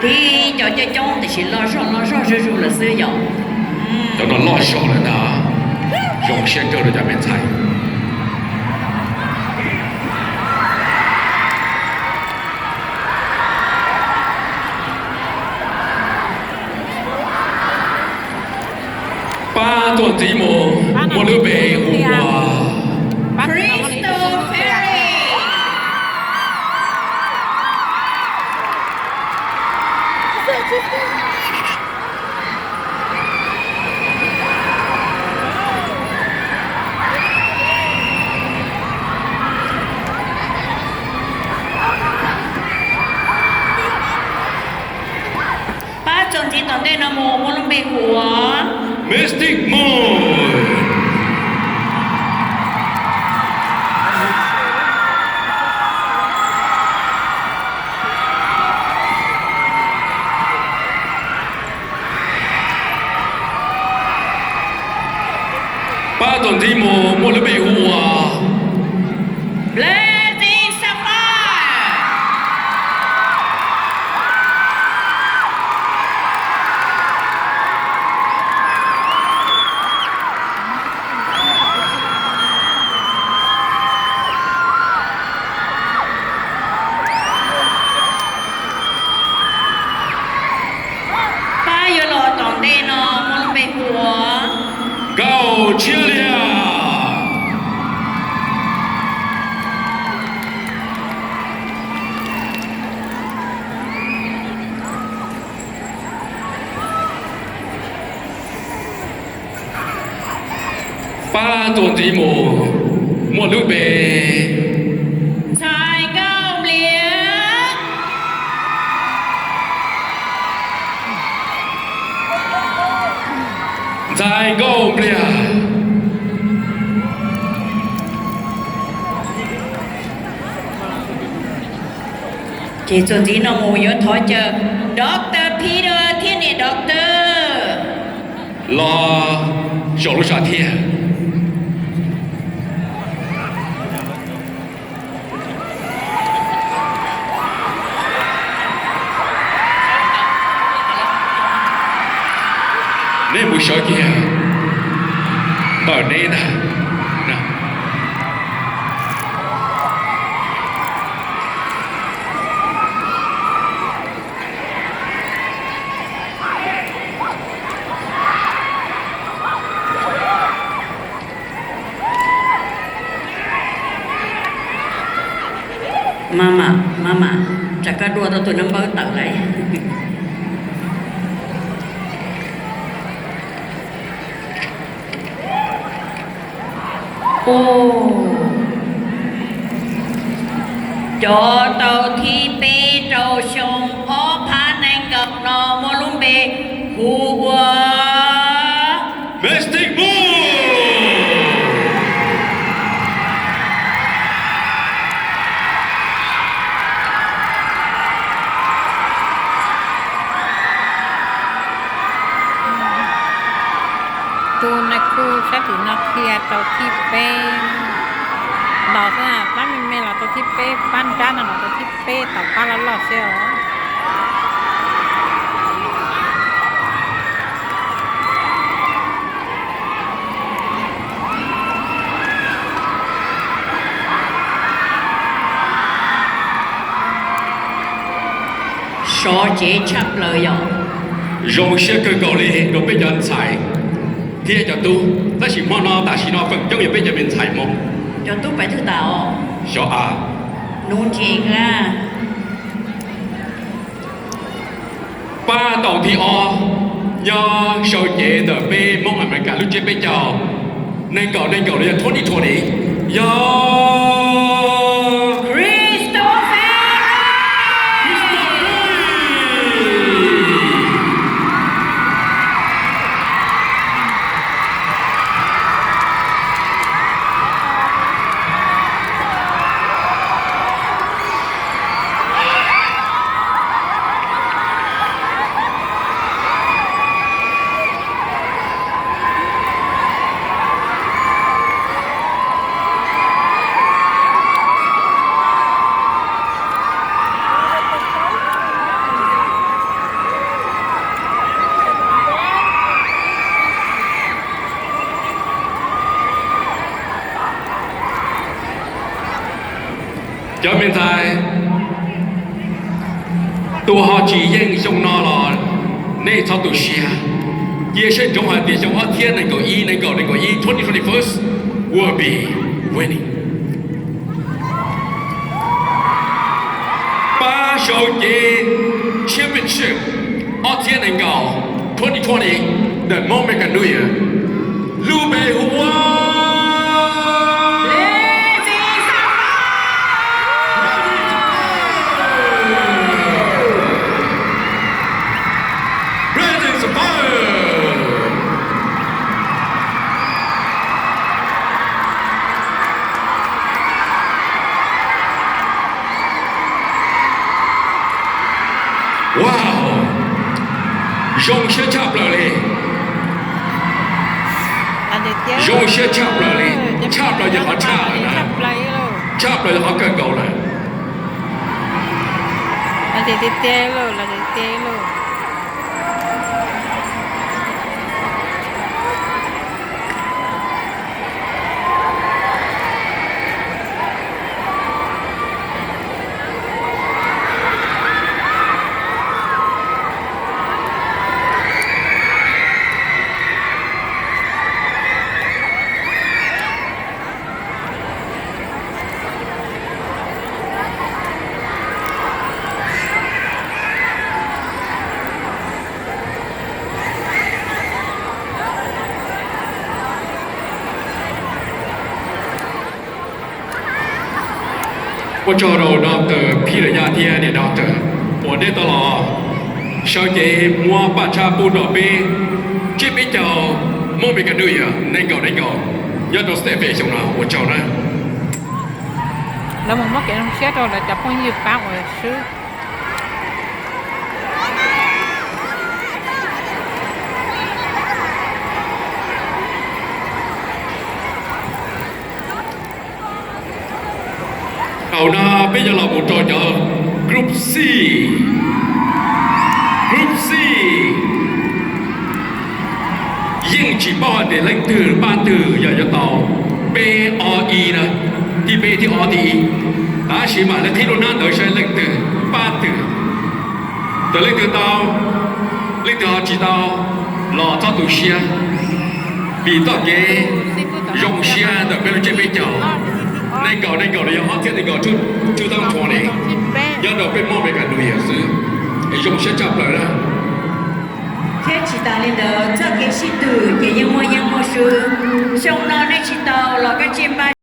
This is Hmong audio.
Tib cov coob coob tiam sis loj zog loj zog zuj zus lawm xwb yom. Cov no loj zog lawm ntag. Zoo siab kawg rau cov me ntxhais. Pab tuaj ntxiv mus muaj lub npe hu ua Crystal Ferry. Pab txuas ntxiv tom ntej no mus muaj lub npe hu ua Mystic Moon. Pab txuas ntxiv mus muaj lub npe hu ua Blessing Sapphire. Pab yuav los tom ntej no muaj lub npe hu ua Nkauj Tshiab Liag. Pab txuas ntxiv mus muaj lub npe Ntxhais Nkauj Nplias. Ntxhais Nkauj Nplias. Ces txuas ntxiv no mus yuav thov caw Doctor Peter thiab niam Doctor los zaum lub sij hawm thiab. Neb mus sawv kiag, npawm neb ntag. Mama, mama, tsam koj dua tau tus nab npawb tawm lawm. Cov tau thib peb rau xyoo ob phav nees nkaum no muaj lub npe hu ua Mystic Moon. Tus nais khu sab tim no qhia tau thib peb los xwb, pab me me los tau thib peb, pab nrab no los tau thib peb, tom pab loj loj xwb os. Sov cev tshaj plaws yom. Zoo siab kawg nkaus li rau peb cov ntxhais thiab cov tub, tab sis hmo no tam sim no feem coob yog peb cov me ntxhais Hmoob. Cov tub pais twg tas os? Xyov a. Nuv ntsis na. Pab tau thib ob nyob sawv cev ntawm peb Hmoob Amelikas lub tsiab peb caug, nees nkaum nees nkaum los yog twenty twenty, yog Christopher. Cov me ntxhais, tus ho tsis yeej xyoo no los nej txhob tu siab. Cia siab ntsoov hais tias xyoo ob txhiab nees nkaum ib, nees nkaum, nees nkaum ib, twenty twenty-first will be winning. Pab sau cev Championship ob txhiab nees nkaum, twenty twenty, the Hmong American New Year, lub npe hu ua Blazing Sapphire. Wow, zoo siab tshaj plaws li. Zoo siab tshaj plaws li. Tshaj plaws yog qhov tshaj lawm na. Tshaj plaws yog qhov kawg nkaus lawm. Ua tsaug rau Doctor Phij Dam Yaj thiab niam Doctor uas nej tau los sawv cev muab paj tshab pub rau peb tsiab peb caug Hmoob Mes Kas Ntuj Yaj nees nkaum nees nkaum nyob rau stage five xyoo no, ua tsaug na. Lawv mus muab kev zoo siab rau lawv cov phooj ywg pab uas swb. Thaum no peb yuav los mus rau cov group C. Group C yeej tsis paub hais tias leej twg pab twg, yog yuav tau peb ob ib na, thib peb thib ob thib ib, tab sis mam li qhib lub hnab ntawd saib leej twg pab twg. Thaum leej twg tau, leej twg ho tsis tau los txhob tu siab, vim txoj kev zoo siab ntawm peb lub tsiab peb caug nees nkaum nees nkaum los yog ob txhiab nees nkaum, two thousand twenty, nyob rau peb Hmoob Mes Kas Ntuj Yaj xwb, es zoo siab tshaj plaws na. Thiab tsis tas li ntawd, txoj kev sib tw ces yeej muaj yeej muaj xwb. Xyoo no nej tsis tau los koj tsiaj pab